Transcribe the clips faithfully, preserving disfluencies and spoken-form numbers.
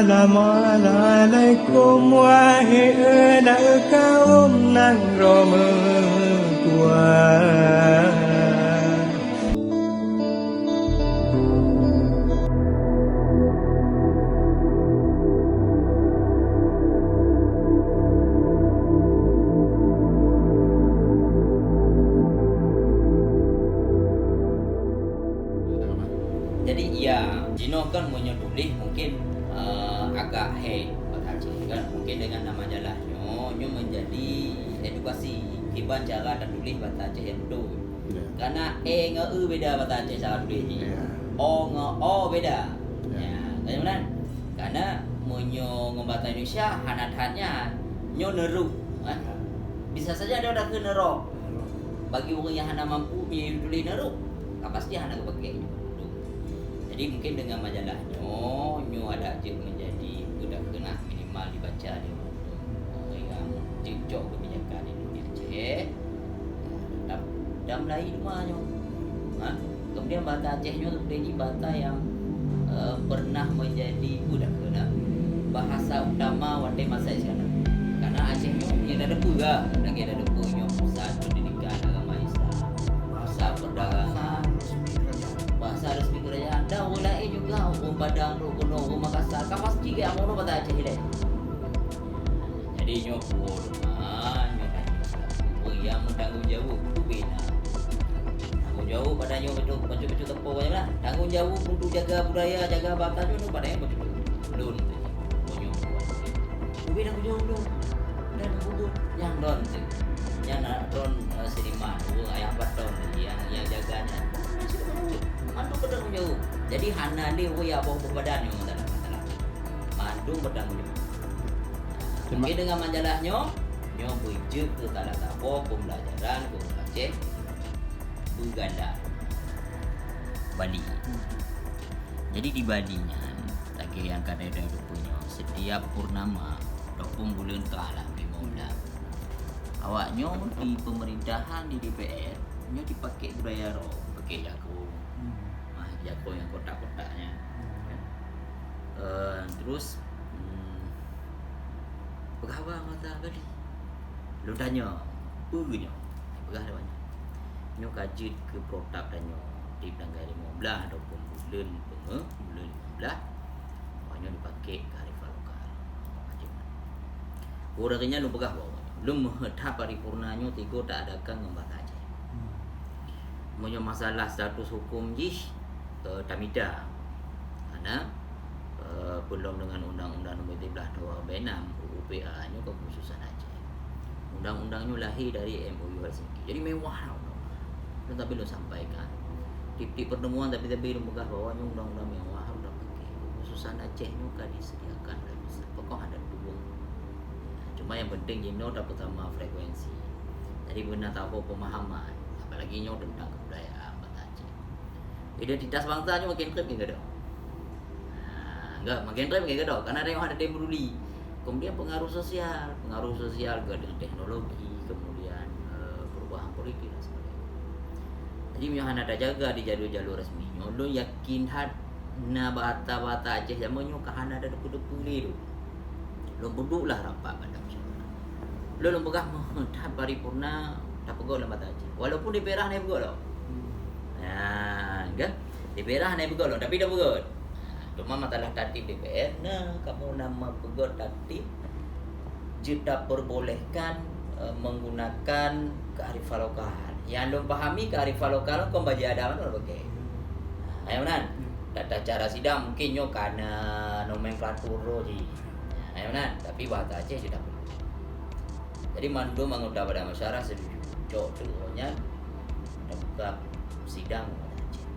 Assalamualaikum, wahai aneuk kaum nanggroe meutuah. Jadi, iya, jinoe kan meunyoe tuléh mungkin, eh, agak hé bahasa Aceh kan. Mungkin dengan nama jalah nyoe, nyoe menjadi edukasi kiban cara tatuléh bahasa Aceh yang betul. Ya. Karena e ngon e beda bahasa Aceh cara tuléh jih. Ya. O ngon o beda. Ya. Ya, kan meunan? Karena meunyoe ngon bahasa Indonesia hana that nyan, nyoe neurok, kan? Ya. Bisa saja ada orang kheun neurok. Neurok. Bagi orang yang hana mampu, meunyoe tuléh neurok, ka pasti hana geupakai. Jadi mungkin dengan majalah nyoe, nyoe adak jeuet menjadi budak keunak minimal dibaca di ureueng nyang jeuet cok keubijakan di dunia Aceh. Dan, dan mulai teuma nyoe. Ha? Kemudian bahasa Aceh nyoe sebenarnya bahasa yang, eh, pernah menjadi budak keunak bahasa utama watèe masa sekarang. Karena Aceh nyoe nyang ada dua ga, lagi ada dua nyoe pusat pendidikan agama Islam, pusat perdagangan, bahasa resmi kerajaan. Dan ureueng laén juga, ureueng Padang, ureueng Makassar, ka pasti ka amoe bahasa Aceh ilèe. Jadi nyoe puwoe teuma, nyoe tanyoe selaku ureueng nyang meutanggung jaweueb, ubena. Tanggung jaweueb pada nyoe beutôi, bacut-bacut teupeu banyak lah. Tanggung jaweueb untuk jaga budaya, jaga bahasa nyoe, nyoe pada nyang beutôi. Lôn tu, nyoe puwoe. Ubena tanggung jaweueb lôn. Dan gubuk nyang lôn tu. Nyang na lôn, eh, seniman, ureueng ayah baton tu, nyang, nyang jaga nyan. Mandum beutanggung jaweueb. Jadi hana lé ureueng nyang boh-boh badan nyoe masalah-masalah. Mandum beutanggung jaweueb. Terima- Mungkin dengan majalah nyoe, nyoe beujeuet keu salah saboh pembelajaran keu ureueng Aceh beuganda. Bali. Hmm. Jadi di Bali nyan, lagèe nyang ka teudeungoe nyoe, setiap purnama ataupun buleuen ka lam limong buleuen, awak nyoe di pemerintahan, di D P R, nyoe dipakai budaya droe, pakai jago. Hmm. Ah, jago nyang kotak-kotak nyan. Hmm. Eh, terus, hmm, peugah haba mata Bali. Lôn tanyong, "Peue nyoe?" Peugah lé awak nyan, "Nyoe ka jeuet keu protap tanyoe, di tanggai limong blaih ataupun buleuen peungeuh, buleuen limong blaih, awak nyoe dipakai keu hari lokal." Macam mana? Ureueng nyan lôn peugah bak awak nyan, lôn meuheuet that paripurna nyoe tiga taadakan ngon bahasa Aceh. Hmm. Meunyoe masalah status hukum jih, eh, tamita. Karena, eh, peulom deungon Undang-Undang Nomor tiga belas Tahun dua ribu enam, U U P A nyoe keukhususan Aceh. Undang-undang nyoe lahé dari M O U Helsinki. Jadi mewah lah undang-undang. Tetapi lôn sampaikan, tiep-tiep pertemuan, tapi-tapi lôn peugah bahwa nyoe undang-undang mewah harus tapakai. Keukhususan Aceh nyoe ka disediakan oleh pusat. Pokok ada tubuh. Cuma yang penting jinoe tapeutama frekuensi. Jadi beuna taboh pemahaman, apalagi nyoe tentang kebudayaan bahasa Aceh. Identitas bangsa nyoe makin treb ngon keudroe. Ha, enggak, makin treb ngon keudroe, karena ada yang ada yang peduli. Kemudian pengaruh sosial, pengaruh sosial ke dengan teknologi, kemudian, eh, perubahan politik dan sebagainya. Jadi, meunyoe hana tajaga di jalur-jalur resmi nyoe, lôn yakin that na bahasa-bahasa Aceh jameun nyoe ka hana ada teupeu-teupeu lé tu. Lôn peuduek lah rapat bak musyawarah. Lôn, lôn peugah meuheuet that paripurna tapeugöt lam bahasa Aceh. Walaupun di Perak hana peugöt lom. Hmm. Nah, kan? Di Perak hana peugöt lom, tapi tapeugöt. Cuma masalah tatib D P R, nah, kamoe na meupeugöt tatib jeuet taperbolehkan, eh, menggunakan kearifan lokal. Nyang lôn pahami kearifan lokal kon bajèe adat mantong lôn pakai. Nah, nyang meunan. Hmm. Tata cara sidang mungkin nyoe ka na nomenklatur droe jih. Nah, nyang meunan. Tapi bahasa Aceh jeuet tapeugöt. Jadi, mandum anggota badan musyawarah setuju. Cok teuk awak nyan tabuka sidang bahasa Aceh.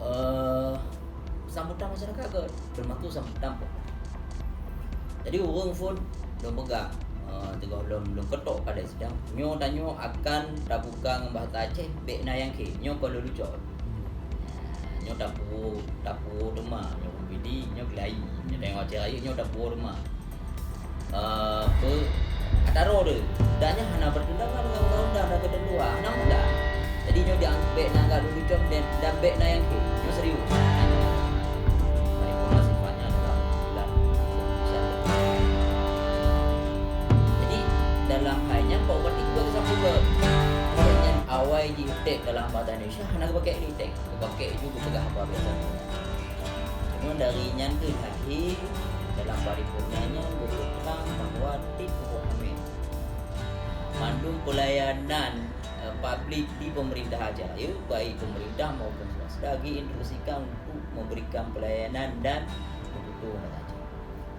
Eh, sambutan masyarakat ke, termasuk sambutan pun. Jadi, ureueng phôn lôn peugah, eh, teungoh lôn, lôn ketok padé sidang, nyoe tanyoe akan tabuka ngon bahasa Aceh, bèk na nyang khém. Nyoe kon lôn lucot. Nyoe tapuwoe, tapuwoe teuma, nyoe Bidi, nyoe Keulayie, nyoe tanyoe Aceh Rayeuk, nyoe tapuwoe teuma. Eh, peu, ata droe teuh, dan nyan hana bertentangan dengan undang-undang dan ketentuan, hana undang. Jadi, nyoe dianggap bèk na anggap lôn lucot dan, dan bèk na nyang khém. Nyoe serius. Paripurna sifatnya Awai jitek dalam bahasa Indonesia, hana geupakék lé tek, geupakék ju geupeugah haba biasa. Cuma dari nyan keuh lahé dalam paripurna nyan geupeutrang bahwa tiep Tuboh Amé, mandum peulayanan, eh, publik di pemerintah Aceh Rayeuk, baik pemerintah maupun swasta, geuinstruksikan untuk memberikan pelayanan dan meututoe bahasa Aceh.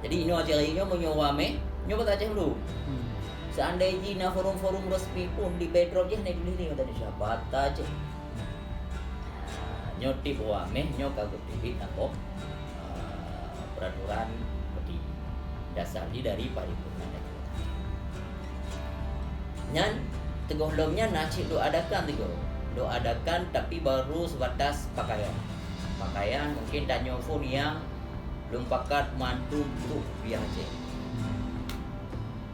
Jadi, inoe Aceh Rayeuk nyoe meunyoe awai, nyoe bahasa Aceh dulu. Hmm. Seandai jih na forum-forum resmi pun di backdrop jih hana tuléh lé mata Indonesia, bahasa Aceh. Nyoe tiep awai, nyoe ka geuteubiet lam, eh, peraturan berdiri. Dasar jih dari paripurna. Nyan, teungoh lom nyan na cit lôn adakan teungoh. Lôn adakan, tapi baru sebatas pakaian. Pakaian mungkin tanyoe phon nyang lôn pakat mandum trok kupiah Aceh.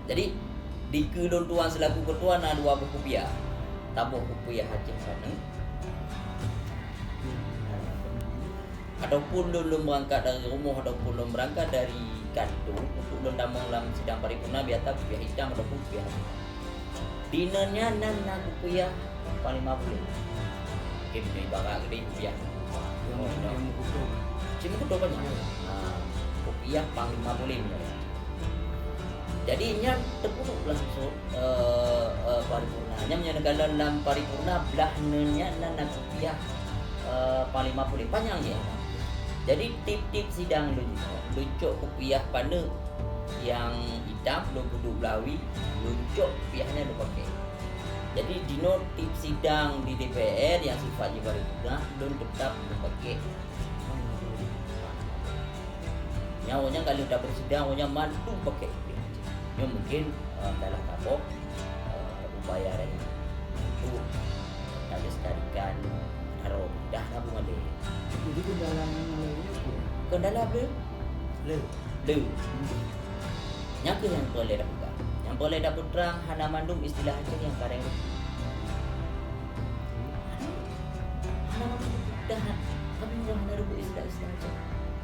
Jadi, dikeue lôn tuan selaku ketua na dua boh kupiah. Saboh kupiah Aceh saneuk. Ataupun lôn, lôn beurangkat dari rumoh ataupun lôn beurangkat dari kantô untuk lôn tamong lam sidang paripurna, biasa kupiah itam ataupun kupiah Dinoe nyan nan na kupiah panglima puléh. Mungkin ibarat geude kupiah. Nyang, nyang meukuto. Cit meukuto kan? Ya. Ha, kupiah panglima puléh nyan. Jadi nyan teupeudok langsung, eh, eh, paripurna. Nyan meunyoe geukalon lam paripurna blah nyan nan na kupiah, eh, panglima puléh. Panyang jih. Jadi tiep-tiep sidang lôn, lôn cok kupiah paneuk nyang itam, lôn peuduek belawi, lôn cok kupiah nyan lôn pakék. Jadi, jinoe tiep sidang di D P R nyang sifat jih paripurna, lôn teutap lôn pakék. Nyan awaknyan ka lheueh tapeusidang, awaknyan mandum pakék kupiah. Nyoe mungkin, eh, salah saboh, eh, upaya dan untuk talestarikan arah dah na bunga deh. Jadi kendala yang lainnya apa? Kendala bleu? Bleu. Bleu. Hmm. Nyang keuh nyang peureulée tapeugah. Nyang peureulée tapeutrang hana mandum istilah Aceh nyang kareng. Hana mandum dah. Kami udah hana rebut istilah-istilah Aceh.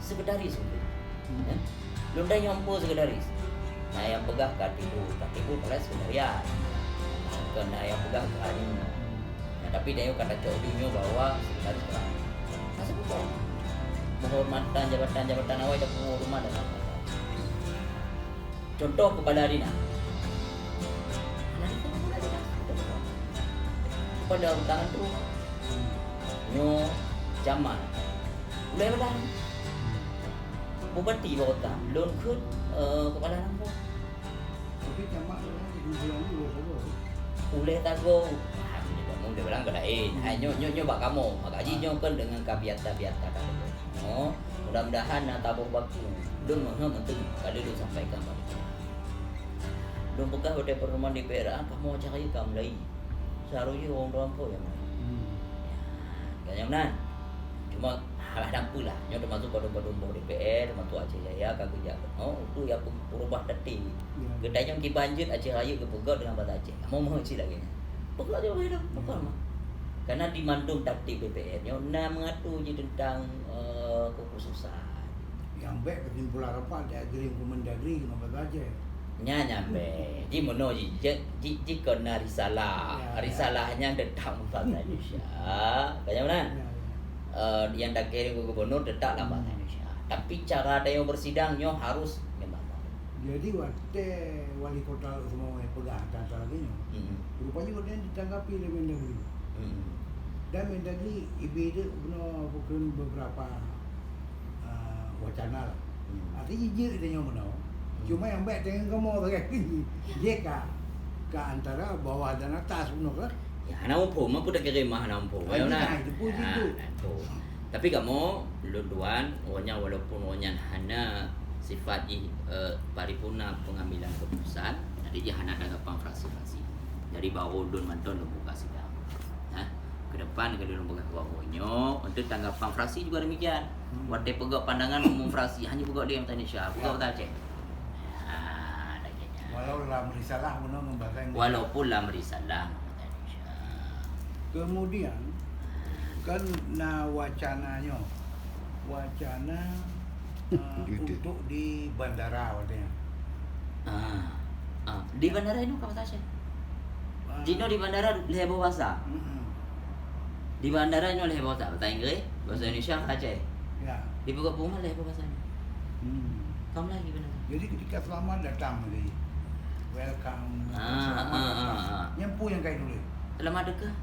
Sekretaris mungkin. Hmm. Ya. Lôn dai nyang po sekretaris. Na nyang peugah Katibu, Katibu padahai sekretariat. Kon na nyang peugah Kani. Nah, tapi dai ka tacok ju nyoe bahwa sekretaris Kani. Masa bukan penghormatan jabatan-jabatan awai dah penghormatan. Contoh kepala dinas. Kepala dinas. Kepala utang tu. Nyoe Jamal. Ulai badan. Bupati Bogota, lôn kheun, eh, kepala lampôh. Tapi camat tu kan, di Bengkulu ni uleh sagoe. Uleh sagoe. Ah, ni kamu dia bilang ke lain. Hmm. Ah, nyoe, nyoe, nyoe bak kamoe. Maka jih nyoe kan dengan ka biasa-biasa kamoe. Oh, mudah-mudahan na taboh baku. Lôn meuheuh meuteumé, ka lheueh lôn sampaikan bak kamoe. Lôn peugah watée peurumohan di P R A, kamoe cari ka mulai. Seharusnya orang-orang po nyang lain. Hmm. Ya, kan nyang nan. Cuma, alah, dak apalah. Nyoe teumasuk padum-padum boh D P R, teumasuk Aceh Jaya, ka geujak. Oh, tu ya pe-, peurubah tertib. Ya. Geutanyong kiban jeuet Aceh Rayeuk geupeugah dengan bahasa Aceh. Mau-mau cit lagi nyan. Peugah je begitu, peugah mah. Karena di mandum tertib D P R nyoe na mengatur je tentang, eh, kekhususan. Nyang bék keusimpulan rapat di agreement Kemendagri ngon bahasa Aceh. Nyan nyang bék. Ji meunoe ji, ji, ji, ji kon na risalah. Ya, ya. Risalah nyan teutap bahasa Indonesia. Ka nyan meunan? Ya, ya. Eh, nyang takirim keu gubernur teutap lam bahasa Indonesia. Tapi cara tanyoe bersidang nyoe harus ngon bahasa. Jadi watée wali kota Lhokseumawe peugah tata lagée nyoe, hmm, rupanya gobnyan ditanggapi lé Mendagri. Hmm. Dan Mendagri ibi deuk bunoe bukon beberapa, ah, wacana lah. Hmm. Artinya jijeuek tanyoe meunoe. Hmm. Cuma nyang bék tanyoe kamoe sagai jih ka, ka antara bawah dan atas bunoe kan. Ya, hana muphom, apa dak kira mah hana muphom. Ah, ayo nah. Nah, itu pun situ. Nah, itu. Tapi kamoe, lôn tuan, awaknyan walaupun awaknyan hana sifat jih, eh, paripurna pengambilan keputusan, jadi jih hana tanggapan fraksi-fraksi. Jadi baru lôn mantong lôn buka sidang. Nah, ke depan ka lôn peugah keu awaknyoe, untuk tanggapan fraksi juga demikian. Hmm. Watée peugah pandangan umum fraksi, hanya peugah di Indonesia, peugah bahasa Aceh. Ha, lagée nyan. Walau lam risalah meunoe ngon bahasa Inggris. Walaupun lam risalah ngon bahasa Indonesia. Kemudian, kan na wacana nyoe. Wacana, eh, untuk di bandara watée nyan. Ah. Ah, di bandara inoe ka bahasa Aceh. Ah. Jinoe di bandara lhée boh bahasa. Mm-mm. Di bandara nyoe lhèe bahasa, bahasa Inggris, bahasa Indonesia, bahasa Aceh. Ya. Di pokok pengumuman lhèe bahasa. Hmm. Kamu lagi benar. Jadi ketika selamat datang tadi, welcome. Ah, Selamat ah, datang. ah, ah. Nyampu yang kayak dulu. Selamat datang.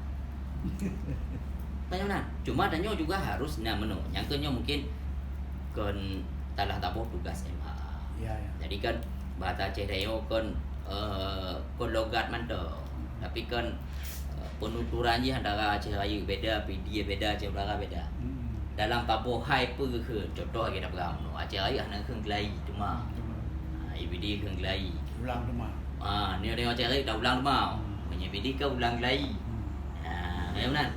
Tanya mana? Cuma tanya juga harus nak menu. Yang kena mungkin kon talah taboh tugas M H A. Ya, ya. Jadi kan bahasa Aceh Rayeuk kan eh, kon logat mantong. Tapi kan eh, penuturan jih antara Aceh Rayeuk beda, Pidie beda, Aceh Utara beda. Hmm. Dalam taboh hai pun kheun, contoh lagèe dah peugah menu. Aceh Rayeuk hana kheun geulayi teuma. Teuma. Ha, Pidie kheun geulayi. Ulang teuma. Ha, ni orang Aceh Rayeuk dah ulang teuma. Meunyoe Pidie kan ulang geulayi. Hmm. Ha, ya benar.